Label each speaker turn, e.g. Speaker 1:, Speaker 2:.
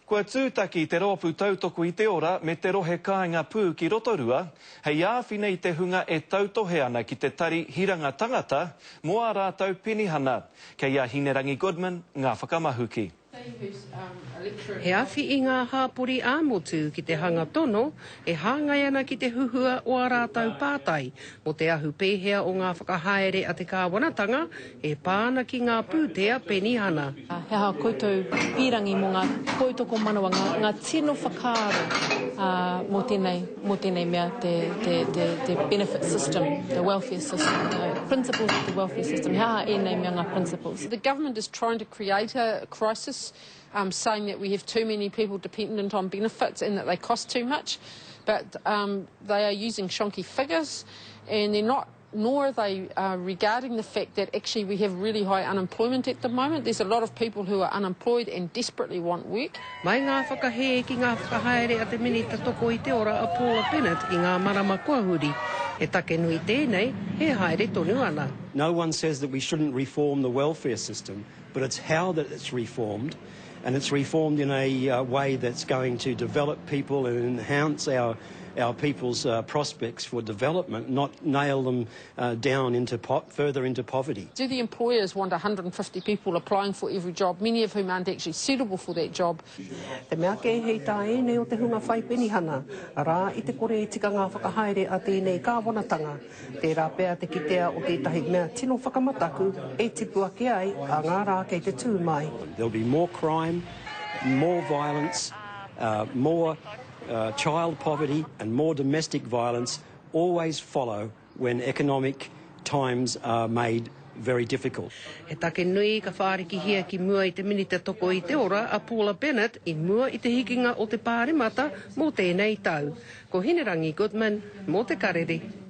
Speaker 1: Kua tūtaki te Roopu Tautoko i te Ora me te Rohe Kāinga Pū ki Rotorua hei āwhina i te hunga e tautohe ana ki te tari Hiranga Tangata mō ā rātou penihana. Kei a Hinerangi Goodman ngā whakamahuki.
Speaker 2: He awhi i ngā hāpori ā-motu ki te hanga tono e hāngai ana ki te huhua o ā rātou pātai mō te ahu pēhea o ngā whakahaere a te kāwanatanga e pā ana ki ngā pūtea penihana.
Speaker 3: He aha koutou pīrangi mō ngā poutokomanawa, ngā, ngā tino whakaaro mō tēnei, mō tēnei mea te, te, te, te benefit system, the welfare system, the principles of the welfare system, he aha ēnei mea ngā principles?
Speaker 4: The government is trying to create a crisis, um, saying that we have too many people dependent on benefits and that they cost too much, but um, they are using shonky figures and they're not nor are they uh, regarding the fact that actually we have really high unemployment at the moment. There's a lot of people who are unemployed and desperately want work.
Speaker 2: Mai ngā whakahē ki ngā whakahaere a te Minita Toko i te Ora a Paula Bennett i ngā marama kua huri. He take nui tēnei, he haere tonu ana.
Speaker 5: No one says that we shouldn't reform the welfare system, but it's how that it's reformed, and it's reformed in a uh, way that's going to develop people and enhance our our people's uh, prospects for development, not nail them uh, down into further into poverty.
Speaker 4: Do the employers want 150 people applying for every job, many of whom aren't actually suitable for that job?
Speaker 2: Te mea kē hei tā ēnei o te hunga whai penihana, arā, i te kore e tika ngā whakahaere a tēnei kāwanatanga, tērā pea te kitea o tētahi mea tino whakamataku e tipu ake ai ā ngā rā kei te tū mai.
Speaker 5: There'll be more crime, more violence, uh, more uh, child poverty and more domestic violence always follow when economic times are made very difficult.
Speaker 2: He take nui ka whārikihia ki mua i te Minita Toko i te Ora a Paula Bennett i mua i te hikinga o te Pāremata mō tēnei tau. Ko Hinerangi Goodman mō Te Karere.